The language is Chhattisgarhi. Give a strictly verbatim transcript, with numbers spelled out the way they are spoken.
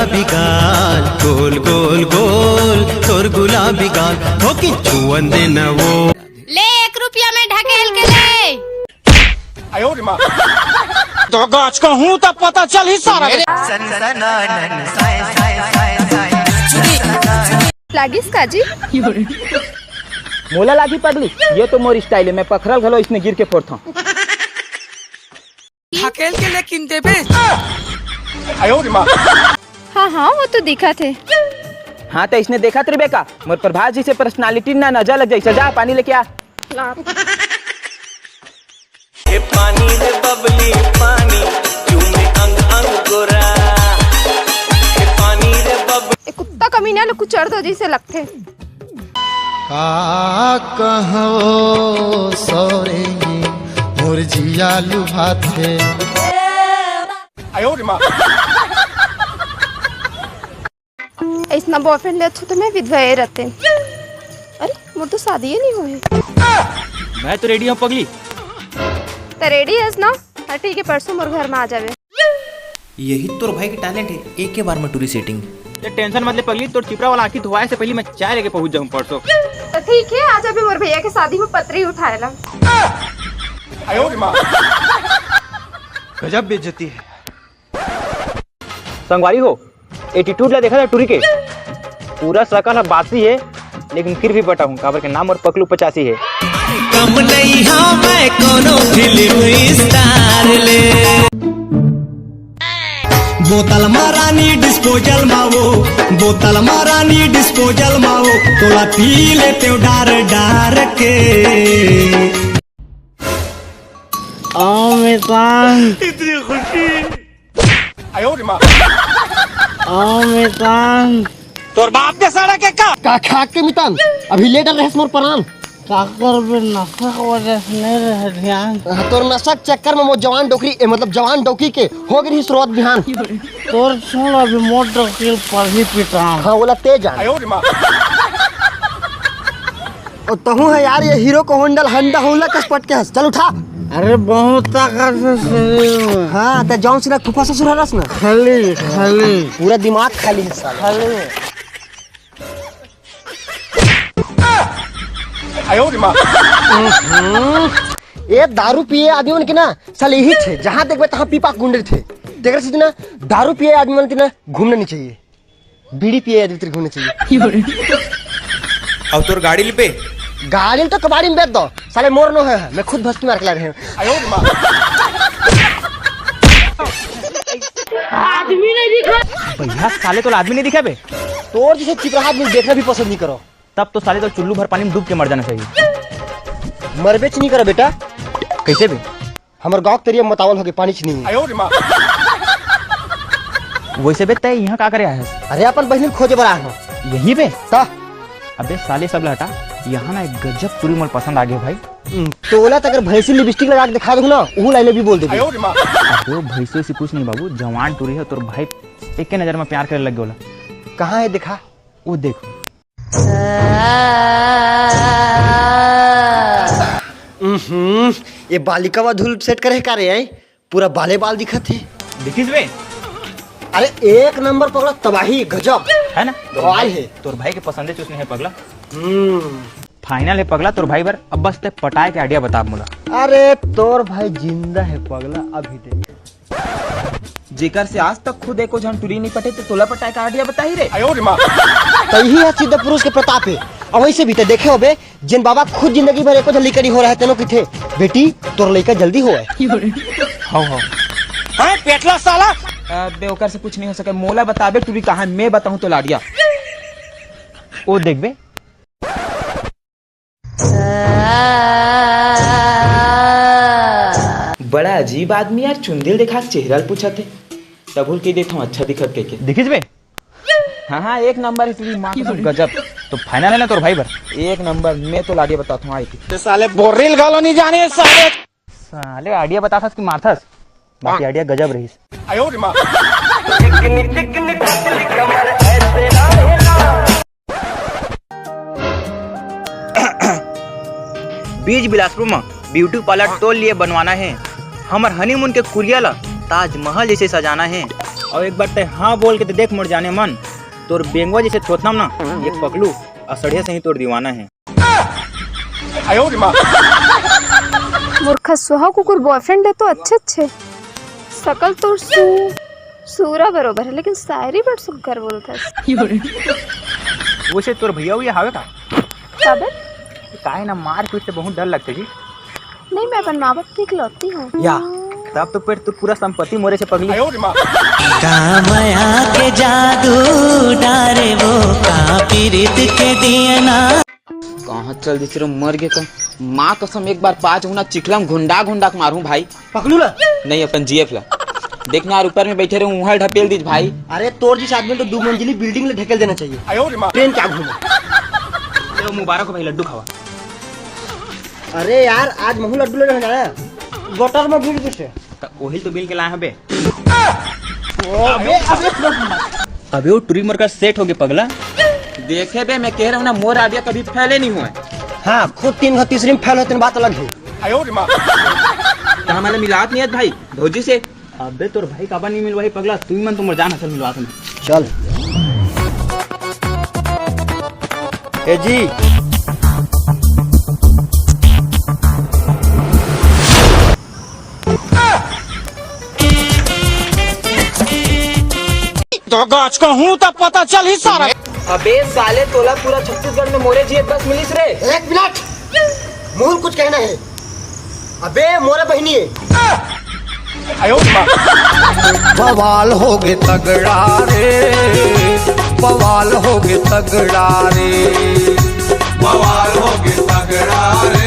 गुलाबी गाल, गोल गोल गोल, तोर गुलाबी गाल, होके छुअन दे न वो। ले, एक रुपया में ढकेल के ले। तो गाछ का हूँ तब पता चल ही सारा। लागिस काजी? मोला लागी पगली, ये तो मोर स्टाइल है, मैं पखरल घलो इसने गिर के फोड़ता हूँ। ढकेल के लेकिन देबे। हाँ हाँ, वो तो दिखा थे। हाँ, तो इसने देखा थे बेका, मोर प्रभास जी से पर्सनालिटी ना नजर लग जाए। जा, पानी लेके आ। ए पानी रे बबली पानी, चूमे अंग अंग गोरा। ए पानी रे बबली। ए कुत्ता कमीना ल कुचर दो जइसे लगथे। का कहो सौरेंगी, मोर जिया लुभाथे। ऐसना बॉयफ्रेंड ले अच्छा तो मैं विधवा ए रहते। अरे, मोर तो शादी ही नहीं हुई। मैं तो रेडी हूँ पगली। तो रेडी है ना? हाँ, ठीक है, परसों मोर घर में आ जावे। यही तोर भाई के टैलेंट है, एक के बार में टूरी सेटिंग। ये टेंशन मत ले पगली, तोर चिपरा वाला आँखी धोवाए से पहले मैं चाय लेके पहुंच जाऊँ परसों। तो ठीक है, आज अभी मोर भैया के शादी में पतरी उठाए ला। गजब बेइज्जती है। संगवारी हो, एटीट्यूड ला देखा था टूरी के, पूरा शकल ह बासी है, लेकिन फिर भी बटा हूँ, काबर के नाम मोर पकलू पचासी है। कम नहीं हाँ मैं कोनो फिल्म स्टार ले। बोतल मा रानी डिस्पोजल मा वो, बोतल मा रानी डिस्पोजल मा वो, तोला पी लेते हो डार डार के। आओ मितान। इतनी खुशी। आओ मितान। तोर बाप के सड़क है का? का खाक के मितान? अभी ले डर रहस मोर परान। का करबे, नशा के वजह से नहीं रहे ध्यान। हाँ, तोर नशा के चक्कर में मोर जवान डोकरी, ए, मतलब जवान डौकी के हो गई शुरुआत बिहान। तोर सुन, अभी मोर डौकी पर ही पिटान। हाँ, बोला तेज जान। और तहूँ है यार, ये हीरो को होंडल हंडा होला कस पटके हस। चल उठा। अरे बहुत ताकत है शरीर में। हाँ, ते जॉन सीना फूफा ससुर हरस ना। खाली, खाली। पूरा दिमाग खाली है साला। खाली। ए दारू पिए आदमी मन के ना साले यही थे, जहाँ देखबे तहाँ पीपा गुंडे थे। तेकर से ना दारू पिए आदमी मन के ना घूमना नहीं चाहिए। बीड़ी पिए आदमी तेरे घूमना चाहिए। और तोर गाड़ी ल पे? गाड़ी ल तो कबाड़ी में बेच दो, साले मोर नो है, मैं खुद भस्ती मार के ला रहे हूँ। आदमी नहीं दिखा। भैया साले तो आदमी नहीं दिखा बे। तोर जैसे चिपरा आदमी देखना भी पसंद नहीं करो। तब तो साले तो चुल्लू भर पानी में डूब के मर जाना चाहिए। मरबेच नहीं करो बेटा। कैसे बे? हमर गाँव के तरिया में बतावल होगे, पानी च नहीं है। वैसे बे, तय यहाँ का करे आए हस? अरे, अपन बहिनी खोजे बर आए हो। यही बे? ता? अबे साले, सब ला हटा, यहाँ ना एक गजब टूरी मोल पसंद आ गया भाई। हम्म, तोला तो अगर भैंसी लिपस्टिक लगा के दिखा दूँ ना, वो लाइले भी बोल देबे। अबे, वो भैंसी से कुछ नहीं बाबू, जवान टूरी है तोर भाई, एक के नजर में प्यार करे लग गया। कहाँ है, दिखा। वो देख। उहुं, ये बालिका वा धूल सेट करे का रे, हैं? पूरा बाले बाल दिखत हे। देखिस बे? अरे एक नंबर पगला, तबाही, गजब। है ना? बवाल हे। तोर भाई के पसंदे चूसने हे पगला। हम्म। फाइनल हे पगला तोर भाई बर, अब बस ते पटाए के आइडिया बता मोला। अरे तोर भाई जिंदा हे पगला, अभी देख। जेकर से आज तक खुद एको झन टुरी नहीं पटे, ते तोला पटाए का आइडिया बताही रे। तही ह सिद्ध पुरुष के प्रताप हे। अउ वैसे भी ते देखे होबे, जेन बाबा खुद जिंदगी भर एको झन लइका नहीं हो रहे, तेनो किथे, "बेटी, तोर लइका जल्दी होए।" हौ, हौ। अरे पेटला साला। अबे ओकर से कुछ नहीं हो सके, मोला बताबे टुरी कहाँ हे, मैं बताऊँ तोला आइडिया। ओ देखबे। बड़ा अजीब आदमी यार, चुंदी ल देखा के चेहरा ल पूछत हे। तभो ल कहि देथंव अच्छा दिखत कहिके। देखिस बे? हाँ, हाँ, एक नंबर हे टुरी, माँ कसम गजब। तो फाइनल हे ना तोर भाई बर? एक नंबर, मैं तोला आइडिया बताथंव, आइके। ते साले बोरिल घलो नहीं जाने साले। साले आइडिया बताथस कि मारथस? बाकी आइडिया गजब रहिस। बीच बिलासपुर म ब्यूटी पार्लर तोर लिए बनवाना हे। हमर हनीमून के कुरिया ल ताजमहल जैसे सजाना हे। अउ एक बार तैं हाँ बोल के तो देख मोर जाने मन, तोर बेंगवा जैसे थोथना ना, ये पगलू असड़िया से ही तोर दीवाना है। मूर्खा सुहा कुकुर बॉयफ्रेंड है तो अच्छे अच्छे। सकल तोर सू सूरा बरोबर है, लेकिन शायरी बड़ सुग्घर बोलत हस। वैसे तोर भैया ये हावे का? काबर? काहे ना, मारपीट से बहुत डर लगथे जी। नहीं, मैं अपन माँ बाप के इकलौती हूँ। या तब तो पेट तू पूरा संपत्ति मोरे से पगली। का मया के जादू डारे वो का पीरित के दियना। कहाँ चल दिस रे मर गे का? माँ कसम, एक बार पा जाहूँ ना, चिखला म घुंडा घुंडा के मारहूँ भाई। पकड़ू ला। नहीं, अपन जीएफ ला। देखना यार, ऊपर में बैठे रहूँ, उहाँ ढकेल दीस भाई। अरे तोर जिस आदमी ल तो दू मंजिली बिल्डिंग ल ढकेल देना चाहिए। ट्रेन क्या घूमे? चलो मुबारक हो भाई, लड्डू खावा। अरे यार, आज महू लड्डू लेने जाना है। गोटर में भीड़ किसे? तो वही तो बिल के लाए हबे। अबे अबे अबे वो टुरी मोर का सेट हो गए पगला। देखे बे, मैं कह रहा हूँ ना, मोर आइडिया कभी फैले नहीं हुआ। हाँ, खुद तीन घंटे तीसरी में फेल होते बात अलग है। तो हमारे मिलात नहीं है भाई, भौजी से। अबे तोर भाई काबर नहीं मिलवाही पगला, तू ही मन तो मोर जान असल मिलवा। चल। ए जी। तो गाछ का हूँ तब पता चल ही सारा। अबे साले, तोला पूरा छत्तीसगढ़ में मोरे जियत बस मिलिस रे। एक मिनट, महू ल कुछ कहना है। अबे मोरे बहिनी है। बवाल हो गे तगड़ा रे, बवाल हो गे तगड़ा रे, बवाल हो गे तगड़ा रे।